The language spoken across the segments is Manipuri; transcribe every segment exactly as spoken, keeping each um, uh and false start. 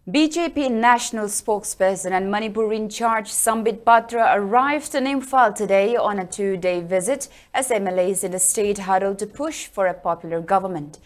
B J P national spokesperson and Manipur in charge Sambit Patra arrived in Imphal today on a two-day visit as M L As in the state huddle to push for a popular government.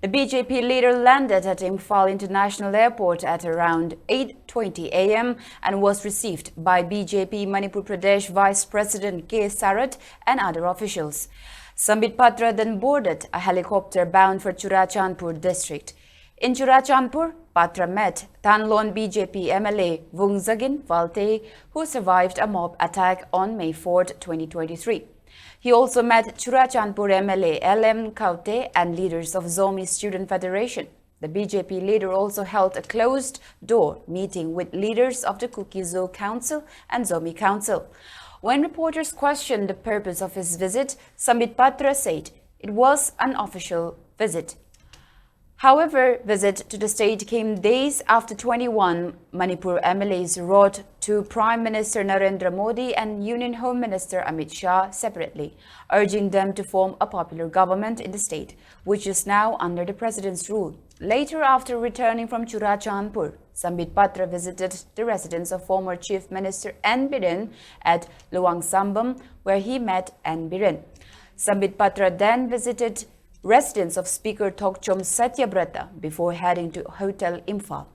The B J P leader landed at Imphal International Airport at around eight twenty a m and was received by B J P Manipur Pradesh Vice President K Sarath and other officials. Sambit Patra then boarded a helicopter bound for Churachandpur district. In Churachandpur, Patra met Thanlon B J P M L A Vungzagin Valte, who survived a mob attack on May fourth, twenty twenty-three. He also met Churachandpur M L A L M Kaute and leaders of Zomi Student Federation. The B J P leader also held a closed-door meeting with leaders of the Kuki-Zo Council and Zomi Council. When reporters questioned the purpose of his visit, Sambit Patra said it was an official visit. However, visit to the state came days after twenty-one Manipur M L As wrote to Prime Minister Narendra Modi and Union Home Minister Amit Shah separately, urging them to form a popular government in the state, which is now under the president's rule. Later, after returning from Churachandpur, Sambit Patra visited the residence of former Chief Minister N Biren at Luang Sambam, where he met N Biren. Sambit Patra then visited residence of Speaker Thokchom Satyabrata before heading to Hotel Imphal.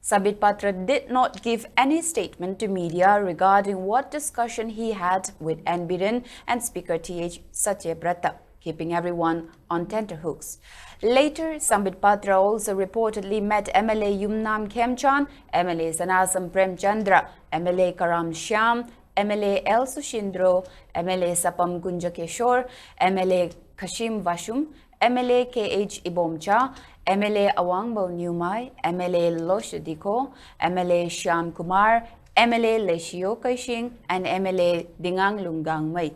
Sambit Patra did not give any statement to media regarding what discussion he had with N Biren and Speaker Th Satyabrata, keeping everyone on tenterhooks. Later, Sambit Patra also reportedly met M L A Yumnam Khemchand, M L A Sanasam Premchandra, M L A Karam Shyam, M L A L Sushindro, M L A Sapam Kunjakeshwar, M L A Kashim Vashum, M L A K H Ibomcha, M L A Awangbo Nyumai, M L A Losha Dikho, M L A Shyam Kumar, M L A Leshio Kaishing, and M L A Dingang Lungang Mai.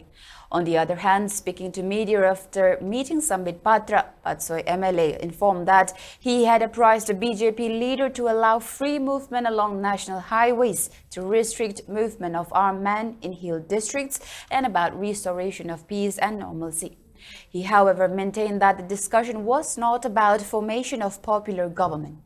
On the other hand, speaking to media after meeting Sambit Patra, Patsoi M L A informed that he had apprised the B J P leader to allow free movement along national highways, to restrict movement of armed men in hill districts, and about restoration of peace and normalcy. He, however, maintained that the discussion was not about formation of popular government.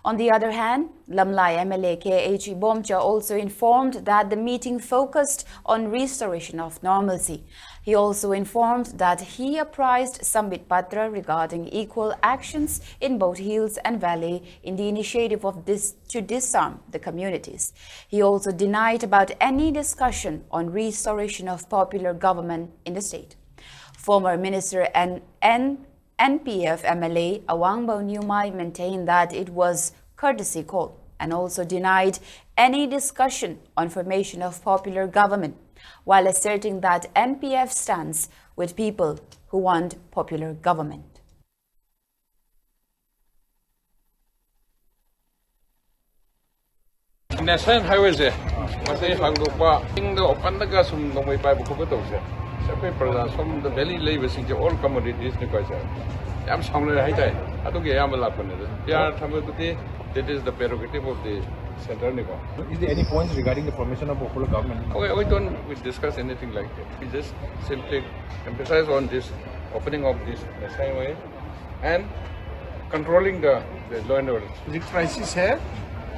On the other hand, Lamlai M L A K H Ibomcha also informed that the meeting focused on restoration of normalcy. He also informed that he apprised Sambit Patra regarding equal actions in both hills and valley in the initiative of this to disarm the communities. He also denied about any discussion on restoration of popular government in the state. Former Minister and N- N P F M L A Awangbo Nyumai maintained that it was courtesy call and also denied any discussion on formation of popular government, while asserting that N P F stands with people who want popular government. National Highway ꯁꯦ ꯃꯁꯤ ꯍꯥꯡꯗꯣꯛꯄ, ꯆꯤꯡꯗ open ꯗꯒ ꯁꯨꯝ ꯅꯣꯡꯃꯩ ꯄꯥꯏꯕ ꯈꯣꯠꯄ ꯇꯧꯁꯦ꯫ ꯑꯩꯈꯣꯏ ꯄ꯭ꯔꯖꯥ ꯁꯣꯝꯗ valley ꯂꯩꯕꯁꯤꯡꯁꯦ all commodities ꯅꯤꯀꯣ ꯁꯦ꯫ ꯌꯥꯝ ꯁꯥꯎꯅꯔꯦ ꯍꯥꯏꯇꯥꯔꯦ꯫ ꯑꯗꯨꯒꯤ ꯑꯌꯥꯝꯕ ꯂꯥꯛꯄꯅꯦ꯫ ꯑꯗꯨ PR ꯊꯝꯕꯗꯨꯗꯤ, that is the prerogative of the centre ꯅꯤꯀꯣ꯫ Is there any points regarding the formation of popular government? Okay, we don't we discuss anything like that. We just simply emphasize on this opening of this National Highway and controlling the, the law and order. ꯍꯧꯖꯤꯛ crisis ꯁꯦ,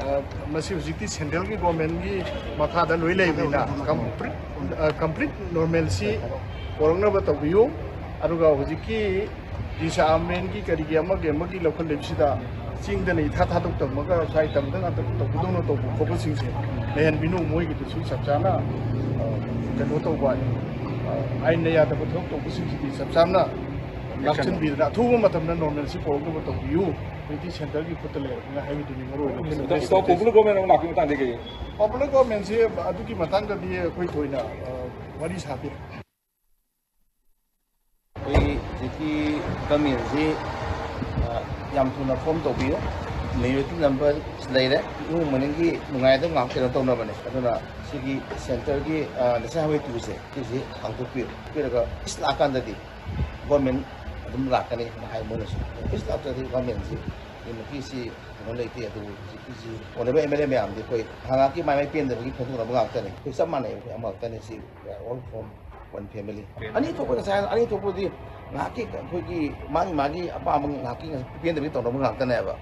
ꯑ, ꯃꯁꯤ ꯍꯧꯖꯤꯛꯇꯤ central ꯒꯤ government ꯀꯤ ꯃꯈꯥꯗ ꯂꯣꯏ ꯂꯩꯕꯅꯤꯅ complete, ꯑ, complete normalcy ꯄꯨꯔꯛꯅꯕ ꯇꯧꯕꯤꯌꯨ꯫ ꯑꯗꯨꯒ ꯍꯧꯖꯤꯛꯀꯤ disarmament ꯀꯤ ꯀꯔꯤꯒꯤ ꯑꯃꯒꯤ ꯑꯃꯒꯤ ꯂꯧꯈꯠꯂꯤꯕꯁꯤꯗ ꯆꯤꯡꯗꯅ ꯏꯊꯥ ꯊꯥꯗꯣꯛꯇꯃꯒ ꯁ꯭ꯋꯥꯏ ꯇꯝꯗ ꯉꯥꯛꯇ ꯇꯧꯕꯗꯧꯅ ꯇꯧꯕ ꯈꯣꯠꯄꯁꯤꯡꯁꯦ ꯂꯩꯍꯟꯕꯤꯅꯨ꯫ ꯃꯣꯏꯒꯤꯗꯨꯁꯨ ꯆꯞ ꯆꯥꯅ, ꯑ, ꯀꯩꯅꯣ ꯇꯧꯕ, ꯑ, ꯑꯥꯏꯟꯅ ꯌꯥꯗꯕ ꯊꯕꯛ ꯇꯧꯕꯁꯤꯡꯁꯤꯗꯤ ꯆꯞ ꯆꯥꯅ ꯂꯥꯛꯁꯤꯟꯕꯤꯗꯅ ꯑꯊꯨꯕ ꯃꯇꯝꯗ normalcy ꯄꯨꯔꯛꯅꯕ ꯇꯧꯕꯤꯌꯨ꯫ ꯍꯧꯖꯤꯛꯇꯤ central ꯒꯤ ꯈꯨꯠꯇ ꯂꯩꯔꯕꯅꯤꯅ ꯍꯥꯏꯕꯗꯨꯅꯤ ꯃꯔꯨ ꯑꯣꯏꯅ ꯏꯇꯥꯎ, popular government ꯑꯃ ꯂꯥꯛꯄꯒꯤ ꯃꯇꯥꯡꯗ ꯀꯩ? Popular government ꯁꯦ ꯑꯗꯨꯒꯤ ꯃꯇꯥꯡꯗꯗꯤ ꯑꯩꯈꯣꯏ ꯊꯣꯏꯅ, ꯑ, ꯋꯥꯔꯤ ꯁꯥꯗꯦ꯫ ꯑꯩꯈꯣꯏꯒꯤ ꯍꯧꯖꯤꯛꯀꯤ government ꯁꯤ, ꯑ, ꯌꯥꯝ ꯊꯨꯅ form ꯇꯧꯕꯤꯌꯨ꯫ Majority number ꯂꯩꯔꯦ꯫ ꯏꯃꯨꯡ ꯃꯅꯨꯡꯒꯤ ꯅꯨꯡꯉꯥꯏꯗꯕ ꯉꯥꯛ ꯀꯩꯅꯣ ꯇꯧꯅꯕꯅꯦ꯫ ꯑꯗꯨꯅ ꯁꯤꯒꯤ centre ꯒꯤ, ꯑ, National Highway two ꯁꯦ ꯁꯤꯁꯤ ꯍꯥꯡꯗꯣꯛꯄꯤꯌꯨ꯫ ꯄꯤꯔꯒ peace ꯂꯥꯛꯀꯥꯟꯗꯗꯤ government ꯑꯗꯨꯝ ꯂꯥꯛꯀꯅꯤ ꯍꯥꯏ ꯃꯣꯏꯅꯁꯨ꯫ Peace ꯂꯥꯛꯇ꯭ꯔꯗꯤ government ꯁꯤ ꯍꯧꯖꯤꯛꯃꯛꯀꯤ ꯁꯤ ꯀꯩꯅꯣ ꯂꯩꯇꯦ꯫ ꯑꯗꯨꯕꯨ ꯍꯧꯖꯤꯛꯀꯤꯁꯤ honourable MLA ꯃꯌꯥꯝꯗꯤ ꯑꯩꯈꯣꯏ ꯉꯥꯏꯍꯥꯛꯀꯤ ꯃꯥꯏ ꯃꯥꯏ ꯄꯦꯟꯗꯕꯒꯤ ꯐꯣꯡꯗꯣꯛꯅꯕ ꯉꯥꯛꯇꯅꯤ꯫ ꯑꯩꯈꯣꯏ ꯆꯞ ꯃꯥꯟꯅꯩ, ꯑꯩꯈꯣꯏ ꯑꯃꯈꯛꯇꯅꯤ꯫ ꯁꯤ we are all from One family. ꯑꯅꯤ ꯊꯣꯛꯄ ꯉꯁꯥꯏ ꯑꯅꯤ ꯊꯣꯛꯄꯗꯤ ꯉꯥꯏꯍꯥꯛꯀꯤ ꯑꯩꯈꯣꯏꯒꯤ ꯃꯥꯒꯤ ꯃꯥꯒꯤ ꯑꯄꯥꯝꯕ ꯉꯥꯏꯍꯥꯛꯀꯤ ꯄꯦꯟꯗꯕꯒꯤ ꯇꯧꯅꯕ ꯉꯥꯛꯇꯅꯦꯕ꯫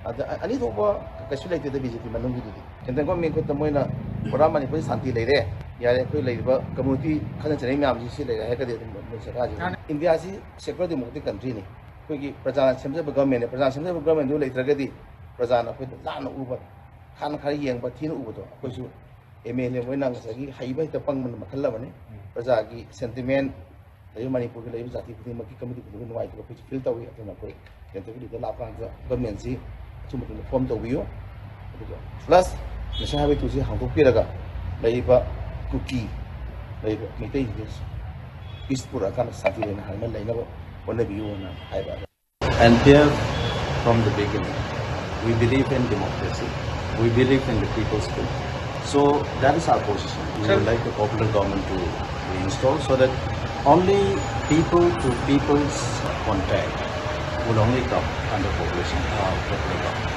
ꯑꯗ ꯑꯅꯤ ꯊꯣꯛꯄ ꯀꯩꯁꯨ ꯂꯩꯇꯦꯗ ꯕꯤ ꯖꯦ ꯄꯤ ꯃꯅꯨꯡꯒꯤꯗꯨꯗꯤ꯫ ꯁꯦꯟꯇ꯭ꯔꯦꯜ ꯒꯣꯔꯃꯦꯟ ꯈꯨꯠꯇ ꯃꯣꯏꯅ ꯄꯨꯔꯥ ꯃꯅꯤꯄꯨꯔꯗ ꯁꯥꯟꯇꯤ ꯂꯩꯔꯦ, ꯌꯥꯔꯦ, ꯑꯩꯈꯣꯏ ꯂꯩꯔꯤꯕ ꯀꯝꯃ꯭ꯌꯨꯅꯤꯇꯤ ꯈꯠꯅ ꯆꯩꯅꯩ ꯃꯌꯥꯝꯁꯤ ꯁꯤ ꯂꯩꯔꯦ ꯍꯥꯏꯔꯒꯗꯤ ꯑꯗꯨꯝ ꯃꯣꯏ ꯁꯔꯀꯥꯔꯁꯤ꯫ ꯏꯟꯗꯤꯌꯥꯁꯤ ꯁꯦꯀꯨꯂꯔ ꯗꯦꯃꯣꯀ꯭ꯔꯦꯇꯤꯛ ꯀꯟꯇ꯭ꯔꯤꯅꯤ꯫ ꯑꯩꯈꯣꯏꯒꯤ ꯄ꯭ꯔꯖꯥꯅ ꯁꯦꯝꯖꯕ ꯒꯣꯔꯃꯦꯟꯅꯦ꯫ ꯄ꯭ꯔꯖꯥꯅ ꯁꯦꯝꯖꯕ ꯒꯣꯔꯃꯦꯟꯗꯨ ꯂꯩꯇ꯭ꯔꯒꯗꯤ ꯄ꯭ꯔꯖꯥꯅ ꯑꯩꯈꯣꯏꯗ ꯂꯥꯟꯅ ꯎꯕ, ꯈꯥꯅ ꯈꯔ ꯌꯦꯡꯕ, ꯊꯤꯅ ꯎꯕꯗꯣ ꯑꯩꯈꯣꯏꯁꯨ ꯑꯦꯝ ꯑꯦꯜ ꯑꯦ ꯃꯣꯏꯅ ꯉꯁꯥꯏꯒꯤ ꯍꯩꯕ ꯍꯦꯛꯇ ꯄꯪꯕꯅ ꯃꯈꯜ ꯑꯃꯅꯤ꯫ ꯄ꯭ꯔꯖꯥꯒꯤ ꯁꯦꯟꯇꯤꯃꯦꯟ, ꯂꯩꯔꯤꯕ ꯃꯅꯤꯄꯨꯔꯒꯤ ꯂꯩꯔꯤꯕ ꯖꯥꯇꯤ ꯈꯨꯗꯤꯡꯃꯛꯀꯤ ꯀꯝꯃꯨꯅꯤꯇꯤ ꯈꯨꯗꯤꯡꯃꯛ ꯅꯨꯡꯉꯥꯏꯇꯕ ꯑꯩꯈꯣꯏꯁꯨ ꯐꯤꯜ ꯇꯧꯏ꯫ ꯑꯗꯨꯅ ꯑꯩꯈꯣꯏ ꯁꯦꯟꯇ꯭ꯔꯦꯜꯒꯤꯗ ꯂꯥꯛꯄ ꯀꯥꯟꯗ ꯒꯣꯔꯃꯦꯟꯁꯤ ꯑꯊꯨꯕ ꯃꯇꯝꯗ ꯐꯣꯝ ꯇꯧꯕꯤꯌꯨ꯫ ꯑꯗꯨꯒ ꯄ꯭ꯂꯁ ꯅꯦꯁꯅꯦꯜ ꯍꯥꯏꯋꯦ ꯇꯨꯁꯤ ꯍꯥꯡꯗꯣꯛꯄꯤꯔꯒ ꯂꯩꯔꯤꯕ ꯀꯨꯀꯤ, ꯂꯩꯔꯤꯕ ꯃꯩꯇꯩꯁꯤꯡꯁꯦ ꯄꯤꯁ ꯄꯨꯔꯛꯑꯀꯥꯟꯗ ꯁꯥꯟꯇꯤ ꯂꯩꯅ ꯍꯥꯟꯅ ꯂꯩꯅꯕ ꯍꯣꯠꯅꯕꯤꯌꯨꯅ ꯍꯥꯏꯕ꯫ And there, from the beginning, we believe in democracy. We believe in the people's will. So that is our position. We would like a popular government to be installed so that only people to people's contact will only come under population, uh, popular government.